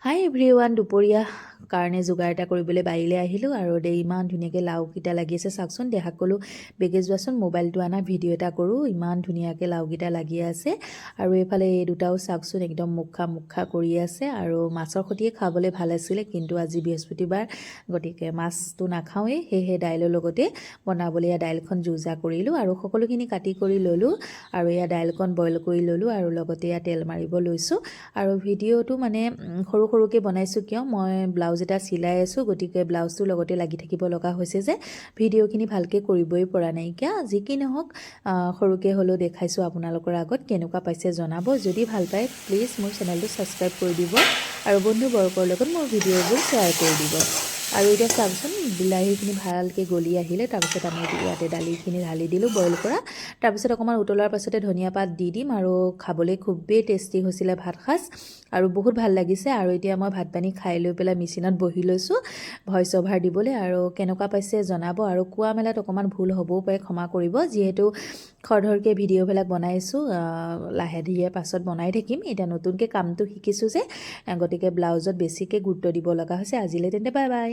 হাই everyone, দুপৰীয়া কাৰণে যোগাৰ এটা কৰিবলৈ বাৰীলৈ আহিলোঁ আৰু দেই, ইমান ধুনীয়াকৈ লাওকেইটা লাগি আছে, চাওকচোন। দেহাক ক'লোঁ, "বেগে যোৱাচোন, মোবাইলটো আনা, ভিডিঅ' এটা কৰোঁ।" ইমান ধুনীয়াকৈ লাওকেইটা লাগি আছে। আৰু এইফালে এই দুটাও চাওকচোন, একদম মুখা মুখা কৰি আছে। আৰু মাছৰ সৈতে খাবলৈ ভাল আছিলে, কিন্তু আজি বৃহস্পতিবাৰ, গতিকে মাছটো নাখাওঁৱেই। সেয়েহে দাইলৰ লগতে বনাবলৈ এয়া দাইলখন যো-জা কৰিলোঁ আৰু সকলোখিনি কাটি কৰি ল'লোঁ আৰু এয়া দাইলকণ বইল কৰি ল'লোঁ আৰু লগতে এয়া তেল মাৰিব লৈছোঁ। আৰু ভিডিঅ'টো মানে সৰু সৰুকৈ বনাইছোঁ, কিয় মই ব্লাউজ এটা চিলাই আছোঁ, গতিকে ব্লাউজটোৰ লগতে লাগি থাকিব লগা হৈছে যে ভিডিঅ'খিনি ভালকৈ কৰিবই পৰা নাইকিয়া। যি কি নহওক, সৰুকৈ হ'লেও দেখাইছোঁ আপোনালোকৰ আগত। কেনেকুৱা পাইছে জনাব। যদি ভাল পায়, প্লিজ মোৰ চেনেলটো ছাবস্ক্ৰাইব কৰি দিব আৰু বন্ধুবৰ্গৰ লগত মোৰ ভিডিঅ'বোৰ শ্বেয়াৰ কৰি দিব। আৰু এতিয়া চাওকচোন, বিলাহীখিনি ভালকৈ গলি আহিলে, তাৰপিছত আমি ইয়াতে দালিখিনি ঢালি দিলোঁ বইল কৰা। তাৰপিছত অকণমান উতলাৰ পাছতে ধনিয়া পাত দি দিম আৰু খাবলৈ খুবেই টেষ্টি হৈছিলে ভাত সাজ আৰু বহুত ভাল লাগিছে। আৰু এতিয়া মই ভাত পানী খাই লৈ পেলাই মেচিনত বহি লৈছোঁ ভইচ অভাৰ দিবলৈ। আৰু কেনেকুৱা পাইছে জনাব। আৰু কোৱা মেলাত অকণমান ভুল হ'বও পাৰে, ক্ষমা কৰিব, যিহেতু খৰধৰকৈ ভিডিঅ'বিলাক বনাইছোঁ। লাহে ধীৰে পাছত বনাই থাকিম। এতিয়া নতুনকৈ কামটো শিকিছোঁ যে, গতিকে ব্লাউজত বেছিকৈ গুৰুত্ব দিব লগা হৈছে। আজিলৈ তেন্তে, বাই বাই।